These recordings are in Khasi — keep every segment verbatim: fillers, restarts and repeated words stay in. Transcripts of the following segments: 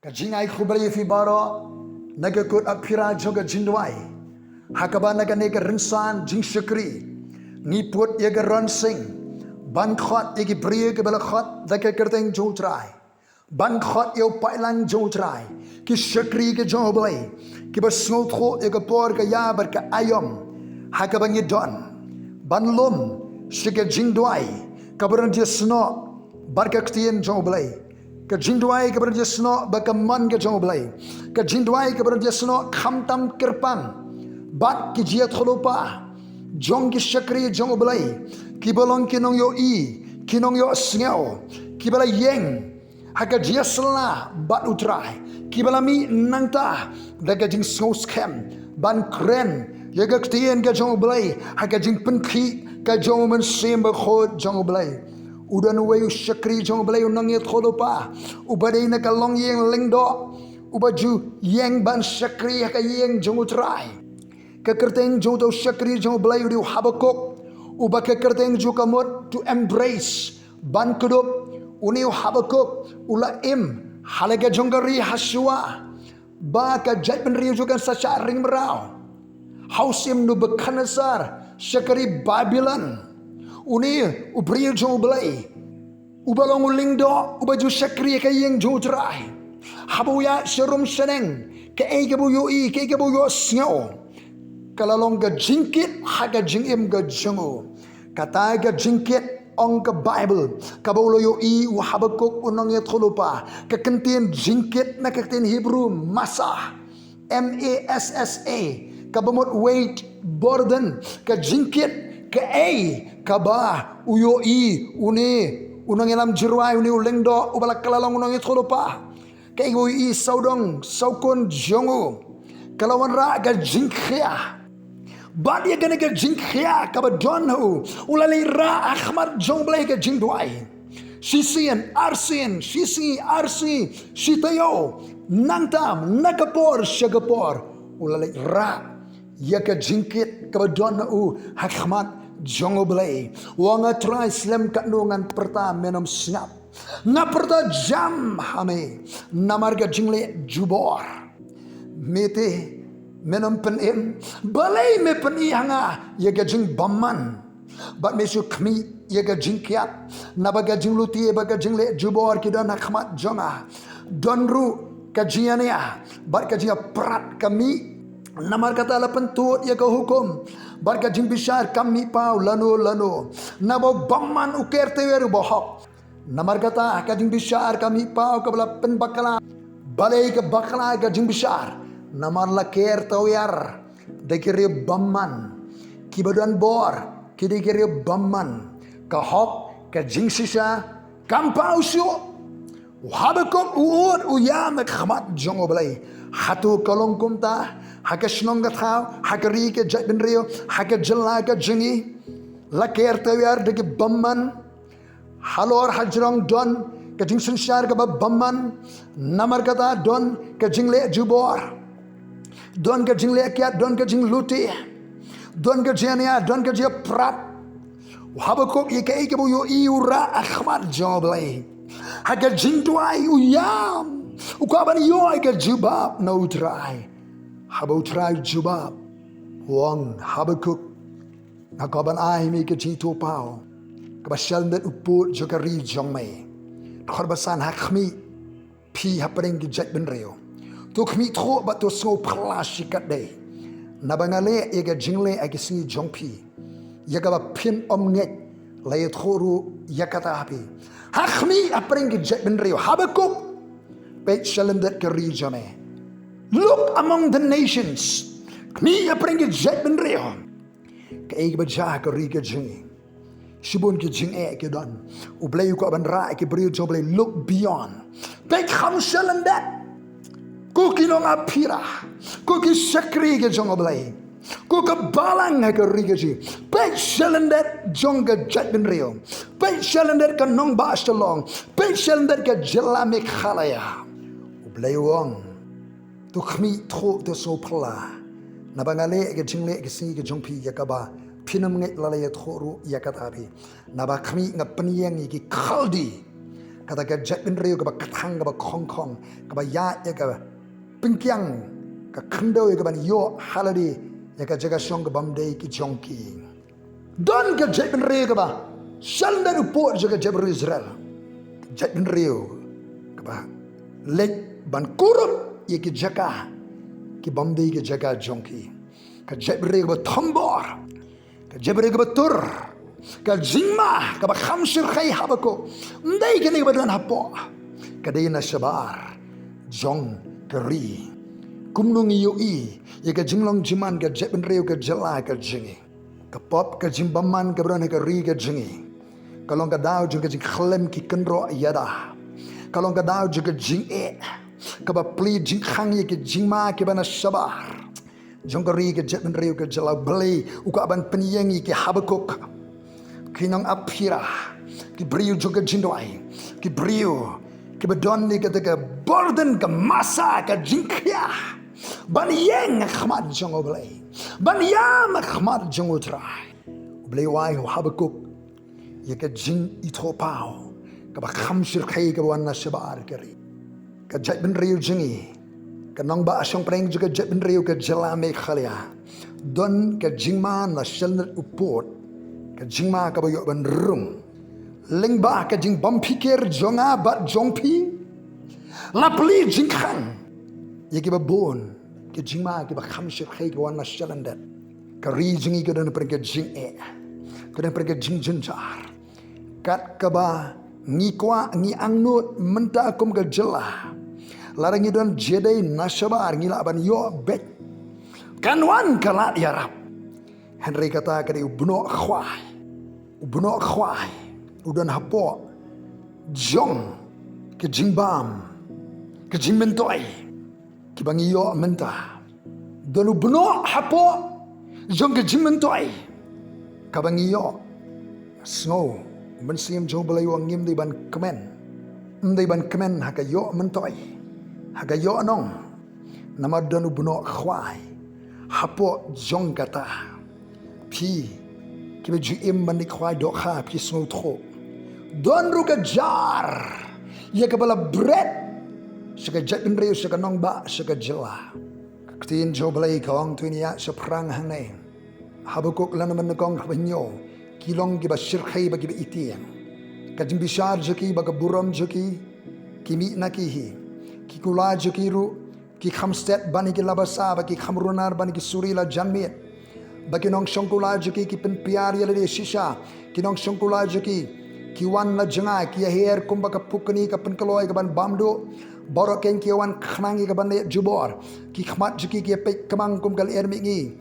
Ka jingai khublei ïa phi baroh na ka kut apira jong ka jingduwai. Ha kaba na kane ka rynsan jingshakri ngi put ïa ka ronsing ban khot ïa ki briew kiba la khot da ka kyrteng jong U Trai, ban khot ïa u paidlang jong U Trai, ki shakri ki jong U Blei kiba sngewthuh ïa ka por ka ïa bad ka aïom ha kaba ngi don, ban lum sha ka jingduwai kaba rynjisnoh bad ka ktien jong U Blei. Ka jingduwai kaba rynjisnoh bad ka mon ka jong U Blei. Ka jingduwai kaba rynjisnoh khamtam kyrpang bad ki jingïathuhlypa jong ki shakri jong U Blei, kiba long ki nongïohi, ki nongïohsngew, kiba la ïeng ha ka jingïasylla bad U Trai, kiba la mih nangta da ka jingsngewskhem ban kren ïa ka ktien ka jong U Blei ha ka jingpynkhih ka jong U Mynsiem Bakhuid jong U Blei. U don uwei u shakri jong U Blei, u nongïathuhlypa, uba dei na ka longïing lyngdoh, uba ju ïeng ban shakri ha ka ïing jong U Trai. Ka kyrteng jong uta u shakri jong U Blei u dei u Habakuk, uba ka kyrteng jong u ka mut to embrace, ban kdup. Une u Habakuk u la im ha la ka jong ka ri ha shuwa ba ka jaitbynriew jong u kan sa shah ring mraw. Ha u syiem Nebuchadnezzar sha ka ri Babilon. Une u briew jong U Blei, uba long u lyngdoh, uba ju shakri ha ka ïing jong U Trai, haba u ïaid sharum shaneng, kaei kaba u ïohi, kaei kaba u ïohsngew, ka la long ka jingkit ha ka jingim ka jong u. Kata ka jingkit, ong ka Baibl, kaba u la ïohi u Habakuk u nongïathuhlypa, ka kyntien jingkit na ka ktien Hebru massa, M A S S A, kaba mut weight, burden, ka jingkit, kaei kaba u ïohi une u nongïalam jingrwai, une u lyngdoh uba la kylla long u nongïathuhlypa. Kaei kaba u ïohi, sawdong sawkun jong u ka la wanrah ka jingkhia. Bad ïa kane ka jingkhia kaba don ha u, u la leit rah ha khmat jong U Blei ha ka jingduwai. Shisien arsien, shisngi arsngi, shitaïew, nangta na ka por sha ka por, u la leit rah ïa ka jingkit kaba don ha u ha khmat jong U Blei. U ong, A Trai, slem katno ngan pyrta men ym sngap. Nga pyrta jam ha me namar ka jingleh jubor. Me te men ym pynim, balei me pyni ha nga ïa ka jingbymman? Bad me shu khmih ïa ka jingkiad, naba ka jinglute bad ka jingleh jubor ki don ha khmat jong nga. Don ruh ka jingïania bad ka jingïaprat ka mih. Namar kata la pyntud ïa ka hukum bad ka jingbishar kam mih paw lano lano. Naba u bymman u ker tawiar u bahok. Namar kata ka jingbishar ka mih paw kaba la pynbakla, balei ka bakla ka jingbishar? Namar la ker tawiar da ki riew bymman. Kiba don bor ki dei ki riew bymman. Ka hok, ka jingshisha kam paw shuh. U Habakuk u ud u ïam ha khmat jong U Blei. Hato ka long kumta ha ka shnong ka thaw, ha ka ri ka jaitbynriew, ha ka jylla ka jong ngi? La ker tawiar da ki bymman. Halor hajrong don ka jingsynshar kaba bymman. Namar kata don ka jingleh jubor, don ka jingleh kiad, don ka jinglute, don ka jingïania, don ka jingïaprat. U Habakuk ïa kaei kaba u ïohi u rah ha khmat jong U Blei. Ha ka jingduwai u ïam, u kwah ban ïoh ïa ka jubab na U Trai. Haba U Trai u jubab, u ong, Habakuk, nga kwah ban ai ha me ka jingithuhpaw kaba shalyndet u pud jong ka ri jong me. Dkhot ba san, ha khmih phi hapdeng ki jaitbynriew, to khmih thuh bad to sngewphylla shikatdei. Naba nga leh ïa ka jingleh ha ki sngi jong phi, ïa kaba phin ym ngeit, la ïathuh ruh ïa kata ha phi. Ha khmih hapdeng ki jaitbynriew, Habakuk, peit shalyndet ka ri jong me. Look among the nations. Khmih hapdeng ki jaitbynriew. Kaei kaba jia ha ka ri ka jong ngi? Shibun ki jingeh ki don. U Blei u kwah ban rah ïa ki briew jong U Blei. Look beyond. Peit kham shalyndet, ko ki nongaphira, ko ki shakri ki jong U Blei, ko ka balang ha ka ri ka jong ngi. Peit shalyndet jong ka jaitbynriew. Peit shalyndet ka nongbah Shillong. Peit shalyndet ka jylla Meghalaya. U Blei u ong, to khmih thuh, to sngewphylla. Naba nga leh ïa ka jingleh ha ki sngi ki jong phi, ïa kaba phin ym ngeit, la la ïathuh ruh ïa kata ha phi. Naba khmih, nga pynïeng ïa ki Khaldi. Kata ka jaitbynriew kaba kthang, kaba khongkhong, kaba ïaid ïa ka pynkiang, ka khyndew ïa kaban ïoh ha lade ïa ka jaka shong ka bym dei ki jong ki. Don ka jaitbynriew kaba shalyndet u pud jong ka jaitbynriew Israel. Ka jaitbynriew kaba leit ban kurup ïa ki jaka ki bym dei ki jaka jong ki. Ka jaitbynriew kaba thombor, ka jaitbynriew kaba tur, ka jingma kaba kham shyrkhei Habakuk. Ym dei kane kaba don hapoh, ka dei na shabar jong ka ri. Kumno ngi ïohi ïa ka jinglong jingman ka jaitbynriew, ka jylla ka jong ngi? Ka pop, ka jingbymman kaba don ha ka ri ka jong ngi, ka long ka daw jong ka jingkhlem ki kynroh ïada. Ka long ka daw jong ka jingeh kaba plie jingkhang ïa ki jingma kiba na shabar jong ka ri, ka jaitbynriew, ka jylla. U Blei u kwah ban pynïeng ïa ki Habakuk, ki nongap phira, ki briew jong ka jingduwai, ki briew kiba don ïa kata ka burden, ka masa, ka jingkhia ban ïeng ha khmat jong U Blei, ban ïam ha khmat jong U Trai. U Blei u ai ha u Habakuk ïa ka jingithuhpaw kaba kham shyrkhei kaba wan na shabar ka ri. Ka jaitbynriew jong ngi, ka nongbah shongpdeng jong ka jaitbynriew, ka jylla Meghalaya, don ka jingma na shalyndet u pud, ka jingma kaba ïoh ban rung lyngba ka jingbymphikir jong nga bad jong phi. La plie jingkhang ïa kiba bun, ka jingma kiba kham shyrkhei ka wan na shalyndet. Ka ri jong ngi ka don hapdeng ka jingeh, ka don hapdeng ka jingjynjar. Kat kaba ngi kwah, ngi angnud mynta kum ka jylla, lada ngi don jingïadei na shabar, ngi lah ban ïoh beit. Kan wan ka lad ïarap. Hynrei kata ka dei u bnoh khwai. U bnoh khwai u don hapoh jong ka jingbam, ka jingmyntoi kiba ngi ïoh mynta. Don u bnoh hapoh jong ka jingmyntoi kaba ngi ïoh. Sngew, u Mynsiem jong U Blei u ong ngim dei ban kmen. Ym dei ban kmen ha ka ïoh myntoi, ha ka ïoh nong. Namar don u bnoh khwai hapoh jong kata. Phi kiba ju im ban leit khwai dohkha, phi sngewthuh. Don ruh ka jar ïa kaba la bret sha ka jaitbynriew, sha ka nongbah, sha ka jylla. Ka ktien jong U Blei ka ong, to ngin ïa shaphrang hangne. Habakuk lynnong ba nyngkong, kaba hynñiew. Ki long kiba shyrkhei bad kiba itieng. Ka jingbishar jong ki bad ka burom jong ki, ki mih na ki hi. Ki kular jong ki ruh ki kham stet ban ïa ki la basa, bad ki kham runar ban ïa ki suri la janmiet. Bad ki nongshong kular jong ki ki pynpiar ïa lade shisha. Ki nongshong kular jong ki ki wan la jngai, ki ïaher kumba ka pukni ka pynkloi kaban bam duh. Baroh kein ki ïawan khnang ïa kaban leit jubor. Ki khmat jong ki ki ïapeit kmang kum ka lyer mihngi.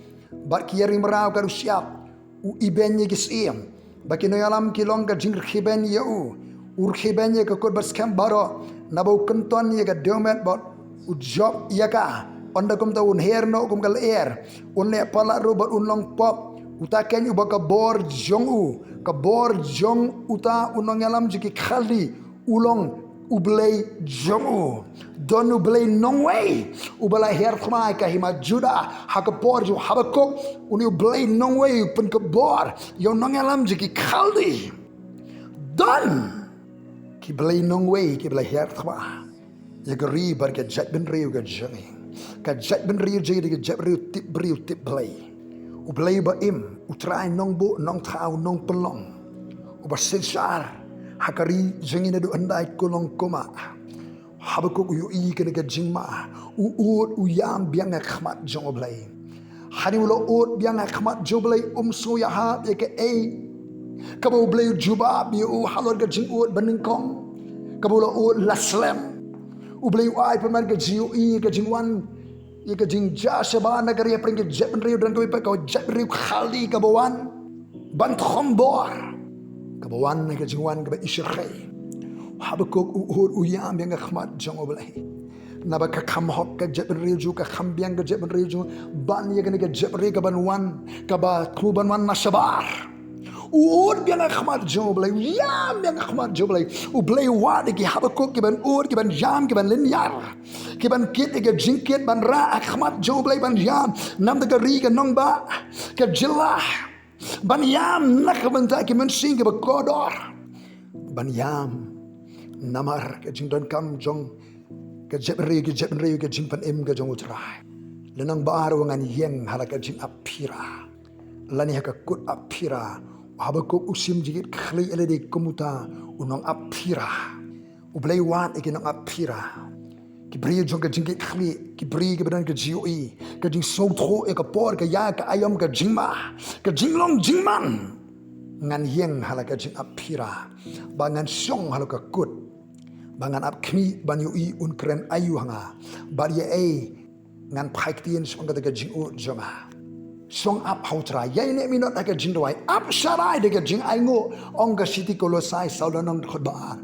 Bad ki ïaring mraw ka ruh shyiap. U ibeiñ ïa ki syiem, bad ki nongïalam ki long ka jingrkhie beiñ ïa u. U rkhie beiñ ïa ka kut bad skhem baroh, naba u kynton ïa ka dewmet bad u jop ïa ka. Ynda kumta un her noh kum ka lyer, un leh palat ruh bad un long pop. Uta kein uba ka bor jong u, ka bor jong uta u nongïalam jong ki Khaldi, u long U Blei jong u. Don U Blei nongwei uba la her thma ïa ka hima Judah ha ka por jong u Habakuk. Une U Blei nongwei u pynkupbor ïa u nongïalam jong ki Khaldi. Don ki blei nongwei kiba la her thma ïa ka ri bad ka jaitbynriew ka jong ngi. Ka jaitbynriew jong ngi dei ka jaitbynriew tip briew tip Blei. U Blei ba im, U Trai nongbuh nongthaw nongpynlong, uba synshar ha ka ri jong ngi naduh hyndai kulong kumah. Habakuk u ïohi kane ka jingma, u ud u ïam biang ha khmat jong U Blei. Hynrei u la ud biang ha khmat jong U Blei, um sngew ïahap ïa kaei kaba U Blei u jubab ïa u halor ka jingud banyngkong kaba u la ud la slem. U Blei u ai pynban ka jingïohi, ka jingwan ïa ka jingjia shabar na ka ri hapdeng ka jaitbynriew, don kawei pat ka jaitbynriew Khaldi kaba wan ban thombor, kaba wan ha ka jingwan kaba ishyrkhei. Habakuk u ud u ïam biang ha khmat jong U Blei. Naba ka kham hok ka jaitbynriew jong u, ka kham biang ka jaitbynriew jong u ban ïa kane ka jaitbynriew kaban wan, kaba thmu ban wan na shabar. U ud biang ha khmat jong U Blei, u ïam biang ha khmat jong U Blei. U Blei u wad ïa ki Habakuk kiban ud, kiban ïam, kiban lynñiar, kiban kit ïa ka jingkit ban rah ha khmat jong U Blei, ban ïam namar ka ri, ka nongbah, ka jylla. Ban ïam na ka bynta ki mynsiem kiba kordor. Ban ïam Namar ka jingdonkam jong ka jaitbynriew, ka jaitbynriew, ka jingpynim ka jong U Trai. Lynnong ba ar, u ong ngan ïeng ha la ka jingap phira, lane ha ka kut ap phira. U Habakuk u shim jingkitkhlieh ïa lade kum uta u nongap phira. U Blei u wad ïa ki nongap phira, ki briew jong ka jingkitkhlieh, ki briew kiba don ka jingïohi, ka jingsngewthuh ïa ka por, ka ïa ka aïom, ka jingma, ka jinglong jingman. Ngan ïeng ha la ka jingap phira, ba ngan shong ha la ka kut, ba ngan ap khmih ban ïohi un kren aïu ha nga, bad ïa ei ngan phai ktien shaphang kata ka jingud jong nga. Shong ap ha U Trai, ïaineh minot ha ka jingduwai, ap sharai da ka jingainguh, ong ka shithi Kolosai saw lynnong dkhot ba ar.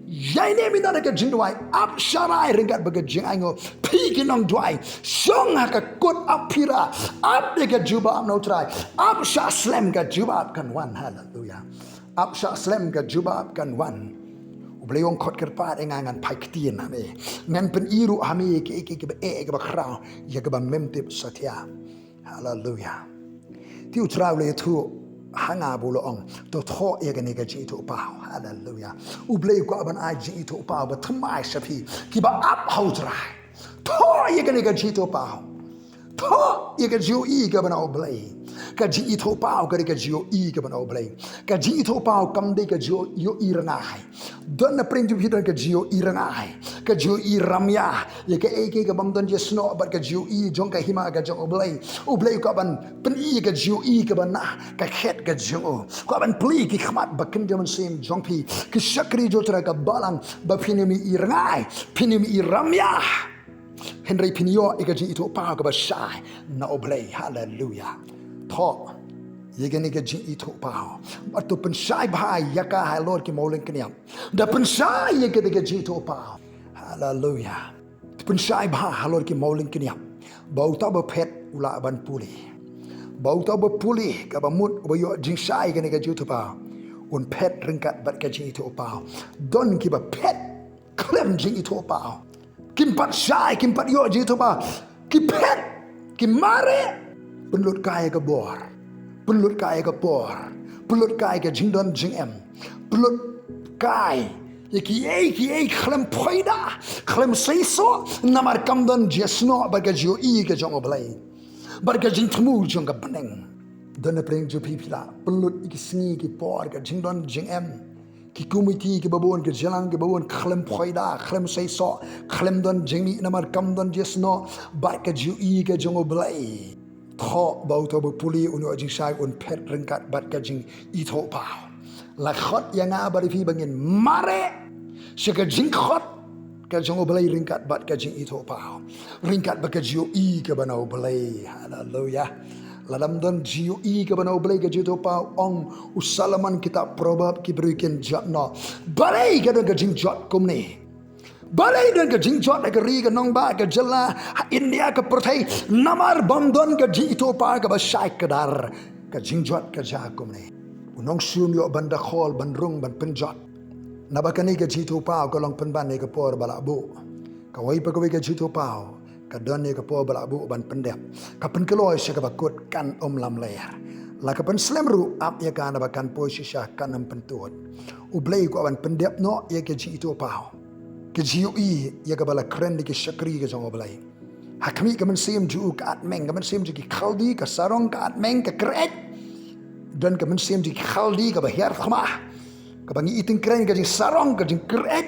Ïaineh minot ha ka jingduwai, ap sharai ryngkat bad ka jingainguh. Phi ki nongduwai, shong ha ka kut ap phira, ap da ka jubab na U Trai, ap shah slem, ka jubab kan wan. Haleluya. Ap shah slem, ka jubab kan wan. U Blei u ong khot kyrpad ïa nga, ngan phai ktien ha me, ngan pyni ruh ha me ïa kiei kiei kiba eh, kiba khraw, ïa kiba mem tip satia. Haleluya. Te U Trai u la ïathuh ha nga bad u la ong, to thoh ïa kane ka jingithuhpaw. Haleluya. U Blei u kwah ban ai jingithuhpaw bathymmai sha phi kiba ap ha U Trai. Thoh ïa kane ka jingithuhpaw. Thoh ïa ka jingïohi kaba na U Blei. Ka jingithuhpaw ka dei ka jingïohi kaba na U Blei. Ka jingithuhpaw kam dei ka jingïohi rngai. Don na pdeng jong phi don ka jingïohi rngai, ka jingïohi ramiah ïa kaei kaei kabym don jingïasnoh bad ka jingïohi jong ka hima ka jong U Blei. U Blei u kwah ban pyni ïa ka jingïohi kaba na ka khet ka jong u. U kwah ban plie ki khmat ba kynja mynsiem jong phi, ki shakri jong U Trai ka balang, ba phin ym ïohi rngai, phin ym ïohi ramiah. Hynrei phin ïoh ïa ka jingithuhpaw kaba shai na U Blei. Haleluya. Thoh ïa kane ka jingithuhpaw. Bad to pynshai bha ïa ka halor ki mawlyngkniap. Da pynshai ïa kata ka jingithuhpaw. Haleluya. To pynshai bha halor ki mawlyngkniap. Ba uta uba phet u lah ban pule. Ba uta uba pule, kaba mut, uba ïoh jingshai kane ka jingithuhpaw, un phet ryngkat bad ka jingithuhpaw. Don kiba phet khlem jingithuhpaw. Kim pat shai, kim pat ïoh jingithuhpaw. Ki phet, ki mareh. Pynlut kai ïa ka bor, pynlut kai ïa ka por, pynlut kai ïa ka jingdon jingem, pynlut kai ïa kiei kiei khlem phaida, khlem seisoh, namar kam don jingïasnoh bad ka jingïohi ka jong U Blei, bad ka jingthmu jong ka bneng. Don na pdeng jong phi, phi la pynlut ïa ki sngi ki por ka jingdon jingem, ki komiti kiba bun, ki jingïalang kiba bun, khlem phaida, khlem seisoh, khlem don jingmih namar kam don jingïasnoh bad ka jingïohi ka jong U Blei. Thoh ba uta uba pule un ïoh jingshai, un phet ryngkat bad ka jingithuhpaw. La khot ïa nga bad ïa phi ba ngin mareh sha ka jingkhot ka jong U Blei ryngkat bad ka jingithuhpaw, ryngkat bad ka jingïohi kaba na U Blei. Haleluya. Lada ym don jingïohi kaba na U Blei, ka jingithuhpaw, ong u Solomon, kitab Proverb, ki briew kin jot noh. Balei ka don ka jingjot kumne? Balei don ka jingjot ha ka ri, ka nongbah, ka jylla, ha India, ka pyrthei? Namar bym don ka jingithuhpaw kaba shai kdar. Ka jingjot ka jia kumne. U nongshun ïoh ban dakhol, ban rung, ban pynjot. Naba kane ka jingithuhpaw ka long pynban ïa ka por ba la buh. Kawei pa kawei ka jingithuhpaw ka don ïa ka por ba la buh ban pyndep. Ka pynkloi sha kaba kut kan ym lamler. La ka pynslem ruh, ap ïa ka, naba kan poi shisha, kan ym pyntud. U Blei u kwah ban pyndep noh ïa ka jingithuhpaw, ka jingïohi ïa kaba la kren da ki shakri ka jong U Blei. Ha khmih, ka mynsiem jong u ka atmeng, ka mynsiem jong ki Khaldi, ka sarong, ka atmeng, ka kyreit. Don ka mynsiem jong ki Khaldi kaba hiar thma, kaba ngi i tyngkrein ka jingsarong, ka jingkyreit.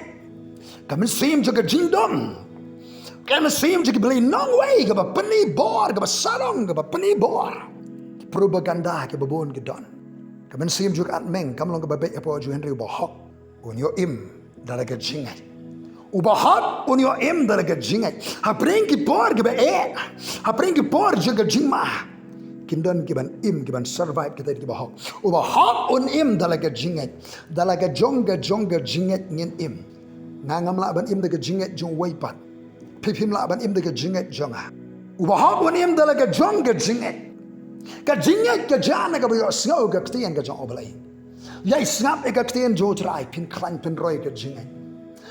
Ka mynsiem jong ka jingdom, ka mynsiem jong ki blei nongwei, kaba pyni bor, kaba sarong, kaba pyni bor. Propaganda kiba bun ki don. Ka mynsiem jong ka atmeng kam long kaba beit hapoh jong u, hynrei uba hok un ïoh im da la ka jingngeit. Uba hok un ïoh im da la ka jingngeit. Hapdeng ki por kiba eh, hapdeng ki por jong ka jingma, kin don kiban im, kiban survive, kita kiba hok. Uba hok un im da la ka jingngeit. Da la ka jong ka jong ka jingngeit ngin im. Nga ngam lah ban im da ka jingngeit jong uwei pat. Phi phim lah ban im da ka jingngeit jong nga. Uba hok un im da la ka jong ka jingngeit. Ka jingngeit ka jia na kaba ïohsngew ka ktien ka jong U Blei. Ïai sngap ïa ka ktien jong U Trai, phin khlaiñ, phin roi ka jingngeit.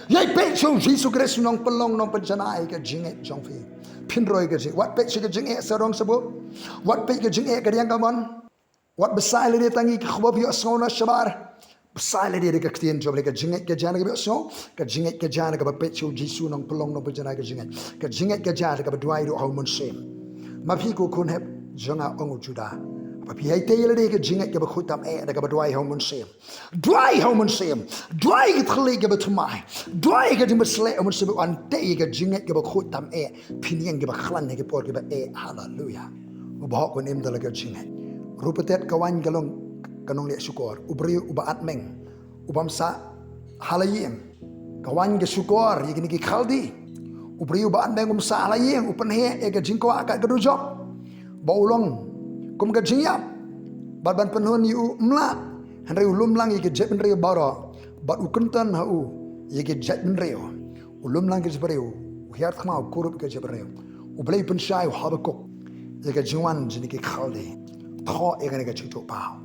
Ïai peit sha u Jisu Khrist, nongpynlong, nongpynjanai ka jingngeit jong phi. Phin roi ka jingngeit. Wat peit sha ka jingeh sarong sabuh. Wat peit ka jingeh ka riang kamon. Wat bsa ïa lade tang ïa ki khubor phi ïohsngew na shabar. Pynshai lade da ka ktien jong U Blei, ka jingngeit ka jia na kaba ïohsngew, ka jingngeit ka jia na kaba peit sha U Jisu u nongpynlong nongpynjanai ka jingngeit, ka jingngeit ka jia na kaba duwai ruh ha U Mynsiem. Ma phi ko khun hep jong nga, ong u Judah, ba phi hei tei lade ka jingngeit kaba khuid tam eh da kaba duwai ha U Mynsiem. Duwai ha U Mynsiem. Duwai ki thylliej kiba thymmai. Duwai ka jingpynsleh U Mynsiem, wan tei ka jingngeit kaba khuid tam eh. Phin ïeng kiba khlaiñ ha ki por kiba eh. Haleluya. U bahok un im da la ka jingngeit. Ruh pat ka waiñ ka long ka nongleh shukor. U briew uba atmeng, u bym sah ha la ïing, ka waiñ ka shukor ïa kine ki Khaldi. U briew uba atmeng um sah ha la ïing, u pynheh ïa ka jingkwah kat ka dujok. Ba u long kum ka jingïap, bad ban pynhun ïa u um lah. Hynrei u lum lang ïa ki jaitbynriew baroh, bad u kynton ha u ïa ki jaitbynriew. U lum lang ki jaitbynriew, u hiar thma, u kurup ki jaitbynriew. U Blei u pynshai ïa u Habakuk ïa ka jingwan jong kine ki Khaldi. Thoh ïa kane ka jingthoh paw.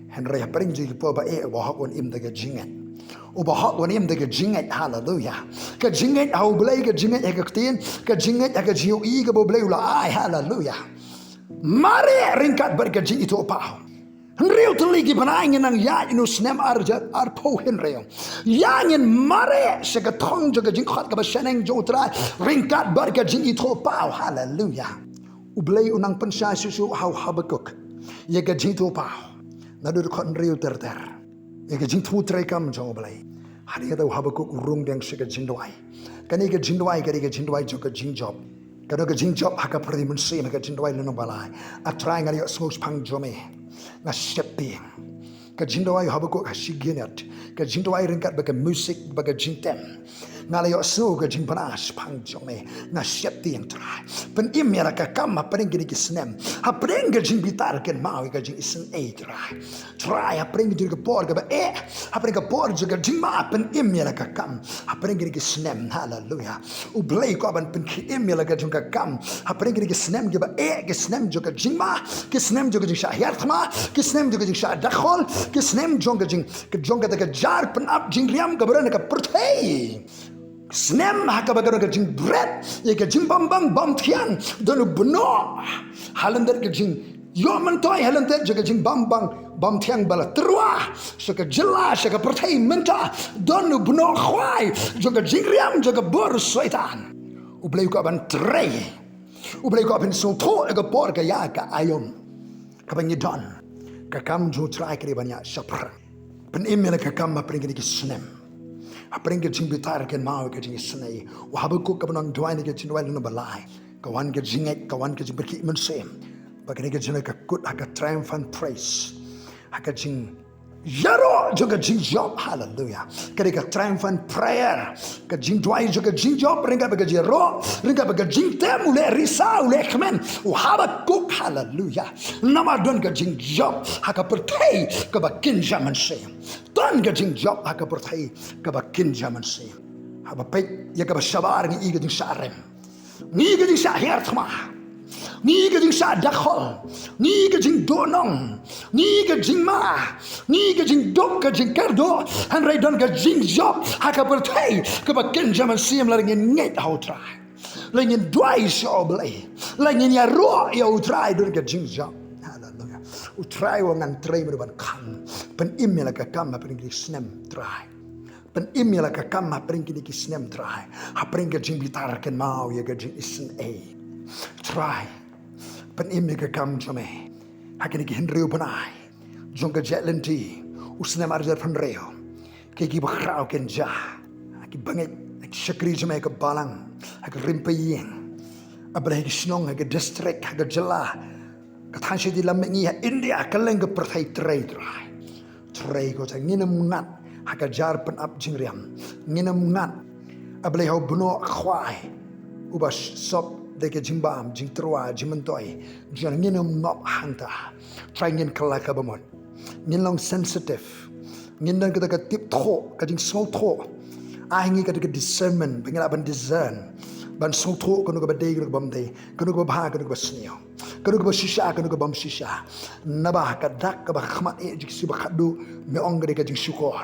Hynrei hapdeng jong ki por ba eh, u bahok un im da ka jingngeit. U bahok un im da ka jingngeit. Haleluya. Ka jingngeit ha U Blei, ka jingngeit ha ka ktien, ka jingngeit ha ka jingïohi kaba U Blei u la ai. Haleluya. Mareh ryngkat bad ka jingithuhpaw. Hynriew tylli ki bnai ngin nang ïaid ïa une u snem ar hajar arphew hynriew. Ïa ngin mareh sha ka thong jong ka jingkhot kaba shaneng jong U Trai ryngkat bad ka jingithuhpaw. Haleluya. U Blei u nang pynshai shuh shuh ha u Habakuk ïa ka jingithuhpaw. Naduh dkhot hynriew ter ter. Ïa ka jingthmu treikam jong U Blei. Hadien kata u Habakuk u rung biang sha ka jingduwai. Kane ka jingduwai ka dei ka jingduwai jong ka jingjop. Ka dei ka jingjop ha ka pyrthei mynsiem, ha ka Jingduwai lynnong ba lai. A Trai, nga la ïohsngew shaphang jong me. Nga sheptieng. Ka jingduwai u Habakuk ha shi minit. Ka jingduwai ryngkat bad ka music bad ka jingtem. Nga la ïohsngew ka jingbna shaphang jong me. Nga sheptieng Trai. Pynim ïa la ka kam hapdeng kine ki snem. Hapdeng ka jingbitar kynmaw ïa ka jingisynei Trai. Trai, hapdeng kane ka por kaba eh, hapdeng ka por jong ka jingma, pynim ïa la ka kam hapdeng kine ki snem. Haleluya. U Blei u kwah ban pynim ïa la ka jong ka kam hapdeng kine ki snem kiba eh, ki snem jong ka jingma, ki snem jong ka jingshah hiar thma, ki snem jong ka jingshah dakhol, ki snem jong ka jing, ka jong kata ka jar pynap jingriam kaba don ha ka pyrthei. Snem ha kaba ka don ka jingbret ïa ka jingbym bang bym thiang. Don u bnot ha lyndet ka jingïoh myntoi, ha lyndet jong ka jingbym bang bym thiang ba la tyrwa sha ka jylla, sha ka pyrthei mynta. Don u bnot khwai jong ka jingriam jong ka bor Soitan. U Blei u kwah ban trei. U Blei u kwah ban sngewthuh ïa ka por ka ïa ka aïom kaba ngi don. Ka kam jong U Trai ka dei ban ïa shaphrang. Pynim ïa la ka kam hapdeng kine ki snem. Hapdeng ka jingbitar kynmaw, ka jingisynei. U Habakuk kaba nang duwai ha ka Jingduwai lynnong ba lai. Ka wan ka jingngeit, ka wan ka jingpyrkhat mynsiem. Ba kane ka jingduwai ka kut ha ka triumphant praise. Ha ka jingïaroh jong ka jingjop. Haleluya. Ka dei ka triumphant prayer. Ka jingduwai jong ka jingjop, ryngkat bad ka jingïaroh, ryngkat bad ka jingtem, u leh risa, u leh kmen u Habakuk. Haleluya. Namar don ka jingjop ha ka pyrthei kaba kynja mynsiem. Don ka jingjop ha ka pyrthei kaba kynja mynsiem. Haba peit ïa kaba shabar, ngi i ka jingshah rem, ngi i ka jingshah hiar thma, ngi i ka jingshah dakhol, ngi i ka jingduhnong, ngi i ka jingma, ngi i ka jingduk, ka jingkyrduh. Hynrei don ka jingjop ha ka pyrthei kaba kynja mynsiem lada ngin ngeit ha U Trai, lada ngin duwai sha U Blei, lada ngin ïaroh ïa U Trai, don ka jingjop. Haleluya. U Trai u ong, ngan trei mano ban khang. Pynim ïa la ka kam hapdeng kine ki snem Trai. Pynim ïa la ka kam hapdeng kine ki snem Trai. Hapdeng ka jingbitar kynmaw ïa ka jingisynei Trai. Pynim ïa ka kam jong me ha kine ki hynriew bnai jong ka jait lynti, u snem ar hajar hynriew. Ki, kiba khraw kynja, ki bangeit, ki shakri jong me ha ka balang, ha ka rim paieng, A Blei, ha ki shnong, ha ka district, ha ka jylla, ka thaiñ shatei lam mihngi, ha India, kylleng ka pyrthei, trei Trai. Trei ko Trai, ngin ym ngat ha ka jar pynap jingriam. Ngin ym ngat, A Blei, ha u bnot khwai uba sop da ka jingbam, jingtyrwa, jingmyntoi. Jong ngin ym ngop hangta. Trai, ngin kylla kaba mut. Ngin long sensitive. Ngin don kata ka tip thuh, ka jingsngewthuh. Ai ngi kata ka discernment, ba ngin lah ban discern, ban sngewthuh kano kaba dei, kano kaba ym dei, kano kaba bha, kano kaba sniew, kano kaba shisha, kano kaba ym shisha. Naba ha ka dak kaba khmat eh jong ki sngi ba khatduh, me ong ka dei ka jingshukor.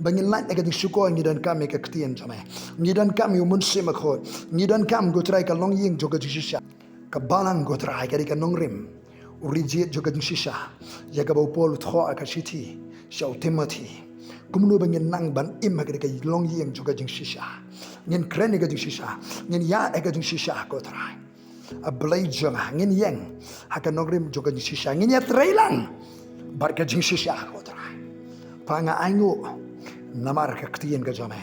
Ba ngin lait ïa ka jingshukor, ngi donkam ïa ka ktien jong me. Ngi donkam ïa u Mynsiem Bakhuid. Ngi donkam, ko Trai, ka longïing jong ka jingshisha. Ka balang, ko Trai, ka dei ka nongrim, u ri jied jong ka jingshisha, ïa kaba u Paul u thoh ha ka shithi sha u Timothi. Kumno ba ngin nang ban im ha ka long ïing jong ka jingshisha. Ngin kren ïa ka jingshisha. Ngin ïa ïa ka jingshisha ko Trai. A Blei jong nga, ngin ïeng ha ka nongrim jong ka jingshisha. Ngin ïa trei lang bad ka jingshisha ko Trai. Pa nga ainguh namar ka ktien ka jong me.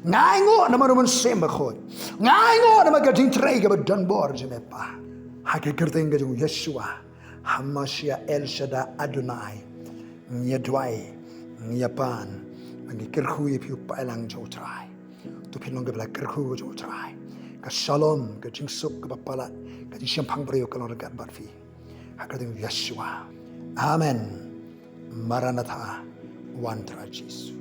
Nga ainguh namar u Mynsiem Bakhuid. Nga ainguh namar ka jingtrei kaba donbor jong me Pa. Ha ka kyrteng ka jong Yeshua HaMashiach El Shaddai Adonai. Ngi ïa duwai, ngi ïa pan, ngi kyrkhu ïa phi u paidlang jong u Trai. To phin long kaba la kyrkhu jong u Trai. Ka shalom, ka jingsuk, kaba palat, ka jingshemphang briew ka long ryngkat bad phi. Ha ka kyrteng Yeshua. Amen. Maranatha, wan Trai Jisu.